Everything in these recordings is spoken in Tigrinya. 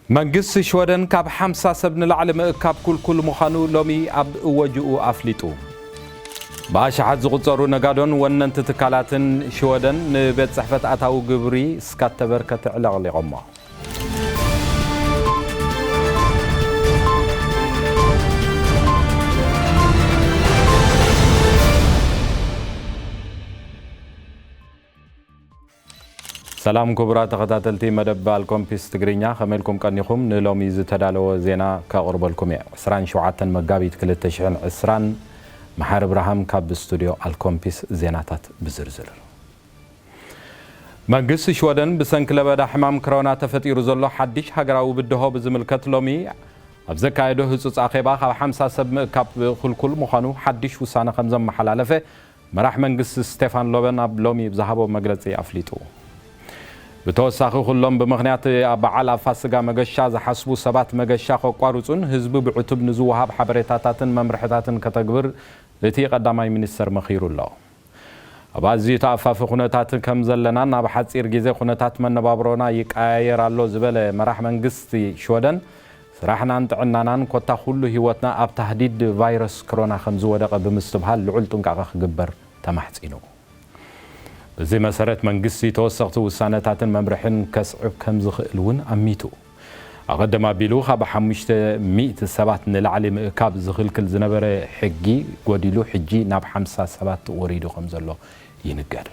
መንግስቲ ሽወደን ካብ ሓምሳ ሰብ ንላዕሊ ምእካብ ኩልኩል ምዃኑ ሎሚ ኣብ እወጅኡ ኣፍሊጡ። ብኣሽሓት ዝቑጸሩ ነጋዶን ወነንቲ ትካላትን ሽወደን ንቤት ጽሕፈት ኣታዊ ግብሪ ስካተበርከት ዕለቕሊቖሞ። ሰላም ክቡራት ተኸታተልቲ መደብ ኣልኮምፒስ ትግርኛ፣ ከመይ ኢልኩም ቀኒኹም? ንሎሚ ዝተዳለወ ዜና ከቕርበልኩም እየ። ዕስራን ሸውዓተን መጋቢት ክልተ ሽሕን ዕስራን፣ መሓሪ እብርሃም ካብ ስቱድዮ ኣልኮምፒስ ዜናታት ብዝርዝር። መንግስቲ ሽወደን ብሰንኪ ለበዳ ሕማም ክሮና ተፈጢሩ ዘሎ ሓድሽ ሃገራዊ ብድሆ ብዝምልከት ሎሚ ኣብ ዘካየዶ ህጹጽ ኣኼባ ካብ ሓምሳ ሰብ ምእካብ ክልኩል ምዃኑ ሓድሽ ውሳነ ከም ዘመሓላለፈ መራሕ መንግስቲ ስቴፋን ሎበን ኣብ ሎሚ ብዝሃቦ መግለጺ ኣፍሊጡ። ብተወሳኺ ኩሎም ብምኽንያት ኣብ በዓል ኣብ ፋስጋ መገሻ ዝሓስቡ ሰባት መገሻ ከቋርጹን ህዝቢ ብዕቱብ ንዝወሃብ ሓበሬታታትን መምርሕታትን ከተግብር እቲ ቀዳማይ ሚኒስተር መኺሩ ኣሎ። ኣብ ኣዝዩ ተኣፋፊ ኩነታት ከም ዘለናን ኣብ ሓጺር ግዜ ኩነታት መነባብሮና ይቀያየር ኣሎ ዝበለ መራሕ መንግስቲ ሽወደን፣ ስራሕናን ጥዕናናን ኮታ ኩሉ ህይወትና ኣብ ታህዲድ ቫይረስ ክሮና ከም ዝወደቐ ብምስትብሃል ልዑል ጥንቃቐ ክግበር ተማሕጺኑ። በዚ መሰረት መንግስቲ ተወሰኽቲ ውሳነታትን መምርሕን ከስዕብ ከም ዝኽእል እውን ኣሚቱ። ኣቐድም ኣቢሉ ካብ ሓሙሽተ ሚእቲ ሰባት ንላዕሊ ምእካብ ዝኽልክል ዝነበረ ሕጊ ጎዲሉ ሕጂ ናብ ሓምሳ ሰባት ወሪዱ ከም ዘሎ ይንገር።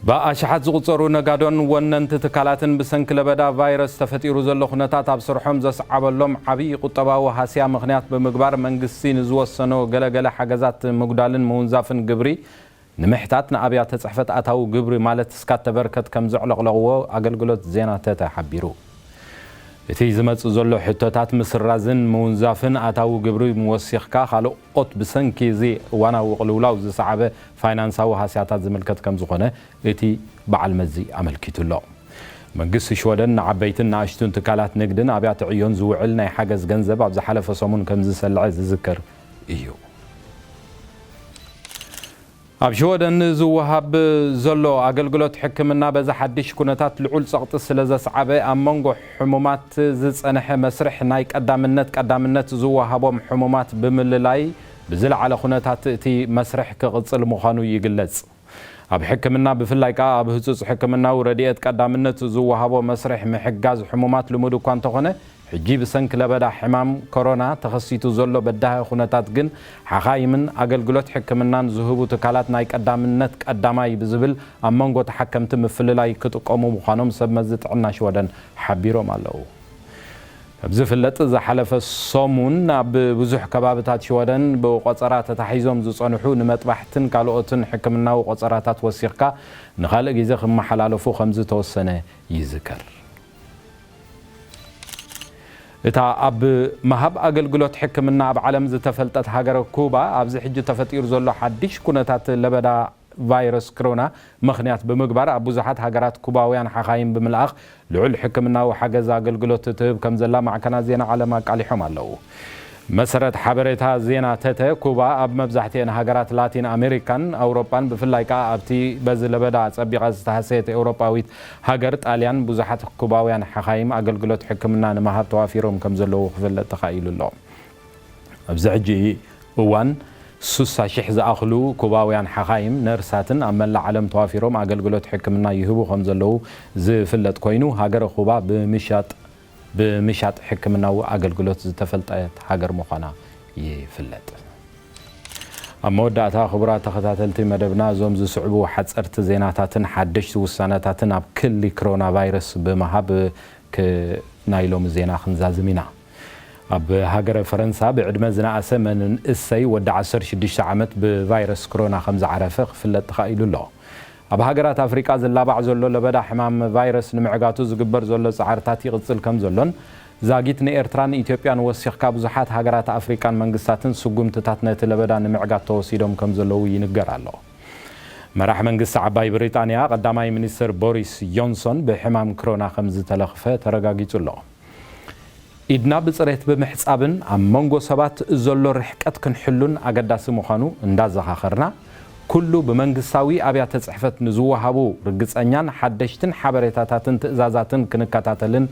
ብኣሽሓት ዝቑጸሩ ነጋዶን ወነንቲ ትካላትን ብሰንኪ ለበዳ ቫይረስ ተፈጢሩ ዘሎ ኩነታት ኣብ ስርሖም ዘስዓበሎም ዓብዪ ቁጠባዊ ሃስያ ምኽንያት ብምግባር መንግስቲ ንዝወሰኖ ገለገለ ሓገዛት ምጉዳልን ምውንዛፍን ግብሪ ንምሕታት ንኣብያተ ጽሕፈት ኣታዊ ግብሪ ማለት ስካተበርከት ከም ዘዕለቕለቕዎ ኣገልግሎት ዜና ተተ ሓቢሩ። እቲ ዝመጽእ ዘሎ ሕቶታት ምስራዝን ምውንዛፍን ኣታዊ ግብሪ ምወሲኽካ ካልኦት ብሰንኪ እዚ እዋናዊ ቅልውላው ዝሰዓበ ፋይናንሳዊ ሃስያታት ዝምልከት ከም ዝኾነ እቲ በዓል መዚ ኣመልኪቱ ኣሎ። መንግስቲ ሽወደን ንዓበይትን ንኣሽቱን ትካላት ንግድን ኣብያተ ዕዮን ዝውዕል ናይ ሓገዝ ገንዘብ ኣብ ዝሓለፈ ሰሙን ከም ዝሰልዐ ዝዝከር እዩ። ኣብ ሽወደን ዝወሃብ ዘሎ ኣገልግሎት ሕክምና በዚ ሓድሽ ኩነታት ልዑል ጸቕጢ ስለ ዘስዓበ፣ ኣብ መንጎ ሕሙማት ዝጸንሐ መስርሕ ናይ ቀዳምነት ቀዳምነት ዝወሃቦም ሕሙማት ብምልላይ ብዝለዓለ ኩነታት እቲ መስርሕ ክቕጽል ምዃኑ ይግለጽ። ኣብ ሕክምና ብፍላይ ከኣ ኣብ ህጹጽ ሕክምናዊ ረድኤት ቀዳምነት ዝወሃቦ መስርሕ ምሕጋዝ ሕሙማት ልሙድ እኳ እንተኾነ፣ ሕጂ ብሰንኪ ለበዳ ሕማም ኮሮና ተኸሲቱ ዘሎ በዳሂ ኩነታት ግን ሓኻይምን ኣገልግሎት ሕክምናን ዝህቡ ትካላት ናይ ቀዳምነት ቀዳማይ ብዝብል ኣብ መንጎ ተሓከምቲ ምፍልላይ ክጥቀሙ ምዃኖም ሰብ መዚ ጥዕና ሽወደን ሓቢሮም ኣለዉ። ከም ዝፍለጥ ዝሓለፈ ሰሙን ኣብ ብዙሕ ከባብታት ሽወደን ብቆጸራ ተታሒዞም ዝጸንሑ ንመጥባሕትን ካልኦትን ሕክምናዊ ቆጸራታት ወሲኽካ ንኻልእ ግዜ ክመሓላለፉ ከም ዝተወሰነ ይዝከር። እታ ኣብ ምሃብ ኣገልግሎት ሕክምና ኣብ ዓለም ዝተፈልጠት ሃገረ ኩባ ኣብዚ ሕጂ ተፈጢሩ ዘሎ ሓድሽ ኩነታት ለበዳ ቫይረስ ክሮና ምኽንያት ብምግባር ኣብ ብዙሓት ሃገራት ኩባውያን ሓኻይም ብምልኣኽ ልዑል ሕክምናዊ ሓገዝ ኣገልግሎት ትህብ ከም ዘላ ማዕከናት ዜና ዓለም ኣቃሊሖም ኣለዉ። መሰረት ሓበሬታ ዜና ተተ ኩባ ኣብ መብዛሕትኤን ሃገራት ላቲን ኣሜሪካን ኣውሮጳን ብፍላይ ከኣ ኣብቲ በዚ ለበዳ ጸቢቓ ዝተሃሰየት ኤውሮጳዊት ሃገር ጣልያን ብዙሓት ኩባውያን ሓኻይም ኣገልግሎት ሕክምና ንምሃብ ተዋፊሮም ከም ዘለዉ ክፍለጥ ተኻኢሉ ኣሎ። ኣብዚ ሕጂ እዋን ሱሳ ሽሕ ዝኣኽሉ ኩባውያን ሓኻይም ነርሳትን ኣብ መላእ ዓለም ተዋፊሮም ኣገልግሎት ሕክምና ይህቡ ከም ዘለዉ ዝፍለጥ ኮይኑ ሃገረ ኩባ ብምሻጥ ብምሻጥ ሕክምናዊ ኣገልግሎት ዝተፈልጠት ሃገር ምዃና ይፍለጥ። ኣብ መወዳእታ ክቡራት ተኸታተልቲ መደብና እዞም ዝስዕቡ ሓጸርቲ ዜናታትን ሓደሽቲ ውሳነታትን ኣብ ክሊ ክሮና ቫይረስ ብምሃብ ክ- ናይ ሎሚ ዜና ክንዛዝም ኢና። ኣብ ሃገረ ፈረንሳ ብዕድመ ዝነኣሰ መንእሰይ ወዲ ዓሰርተ ሽዱሽተ ዓመት ብቫይረስ ክሮና ከም ዝዓረፈ ክፍለጥ ተኻኢሉ ኣሎ። ኣብ ሃገራት ኣፍሪቃ ዝላባዕ ዘሎ ለበዳ ሕማም ቫይረስ ንምዕጋቱ ዝግበር ዘሎ ጻዕርታት ይቕጽል ከም ዘሎን ዛጊት ንኤርትራን ኢትዮጵያን ወሲኽካ ብዙሓት ሃገራት ኣፍሪቃን መንግስታትን ስጉምትታት ነቲ ለበዳ ንምዕጋት ተወሲዶም ከም ዘለዉ ይንገር ኣሎ። መራሕ መንግስቲ ዓባይ ብሪጣንያ ቀዳማይ ሚኒስትር ቦሪስ ዮንሶን ብሕማም ክሮና ከም ዝተለኽፈ ተረጋጊጹ ኣሎ። ኢድና ብጽሬት ብምሕጻብን ኣብ መንጎ ሰባት ዘሎ ርሕቀት ክንሕሉን ኣገዳሲ ምዃኑ እንዳዘኻኸርና፣ ኩሉ ብመንግስታዊ ኣብያተ ጽሕፈት ንዝወሃቡ ርግጸኛን ሓደሽትን ሓበሬታታትን ትእዛዛትን ክንከታተልን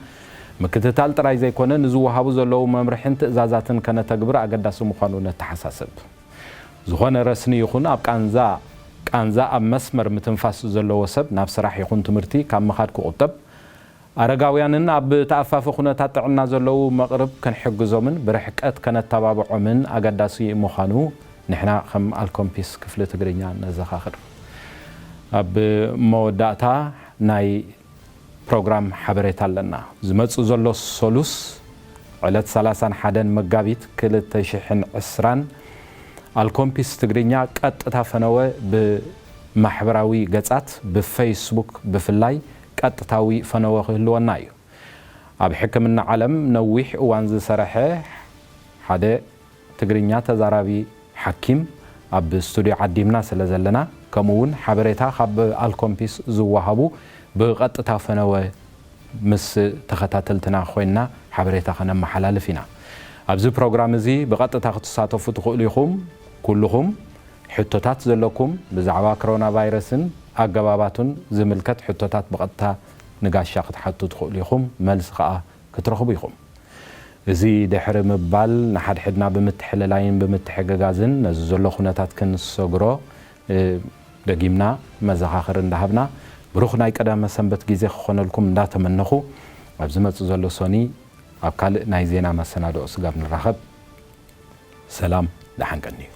ምክትታል ጥራይ ዘይኮነ፣ ንዝወሃቡ ዘለዉ መምርሕን ትእዛዛትን ከነተግብር ኣገዳሲ ምዃኑ ነተሓሳስብ። ዝኾነ ረስኒ ይኹን ኣብ ቃንዛ ቃንዛ ኣብ መስመር ምትንፋስ ዘለዎ ሰብ ናብ ስራሕ ይኹን ትምህርቲ ካብ ምኻድ ክቑጠብ፣ ኣረጋውያንን ኣብ ተኣፋፊ ኩነታት ጥዕና ዘለዉ መቕርብ ክንሕግዞምን ብርሕቀት ከነተባብዖምን ኣገዳሲ ምዃኑ ንሕና ከም ኣልኮምፒስ ክፍሊ ትግርኛ ነዘኻኽር። ኣብ መወዳእታ ናይ ፕሮግራም ሓበሬታ ኣለና። ዝመጽእ ዘሎ ሰሉስ ዕለት ሰላሳን ሓደን መጋቢት ክልተ ሽሕን ዕስራን ኣልኮምፒስ ትግርኛ ቀጥታ ፈነወ ብማሕበራዊ ገጻት ብፌስቡክ ብፍላይ ቀጥታዊ ፈነወ ክህልወና እዩ። ኣብ ሕክምና ዓለም ነዊሕ እዋን ዝሰረሐ ሓደ ትግርኛ ተዛራቢ ሓኪም ኣብ ስቱድዮ ዓዲምና ስለ ዘለና፣ ከምኡ እውን ሓበሬታ ካብ ኣልኮምፒስ ዝወሃቡ ብቐጥታ ፈነወ ምስ ተኸታተልትና ኮይንና ሓበሬታ ከነመሓላልፍ ኢና። ኣብዚ ፕሮግራም እዚ ብቐጥታ ክትሳተፉ ትኽእሉ ኢኹም። ኩልኹም ሕቶታት ዘለኩም ብዛዕባ ኮሮና ቫይረስን ኣገባባቱን ዝምልከት ሕቶታት ብቐጥታ ንጋሻ ክትሓቱ ትኽእሉ ኢኹም። መልሲ ከኣ ክትረኽቡ ኢኹም። እዚ ድሕሪ ምባል ንሓድሕድና ብምትሕልላይን ብምትሕግጋዝን ነዚ ዘሎ ኩነታት ክንሰግሮ ደጊምና መዘኻኽር እንዳሃብና ብሩኽ ናይ ቀዳመ ሰንበት ግዜ ክኾነልኩም እንዳተመነኹ ኣብ ዝመጽእ ዘሎ ሶኒ ኣብ ካልእ ናይ ዜና መሰናድኦ ስጋብ ንራኸብ ሰላም ደሓን ቀንዩ።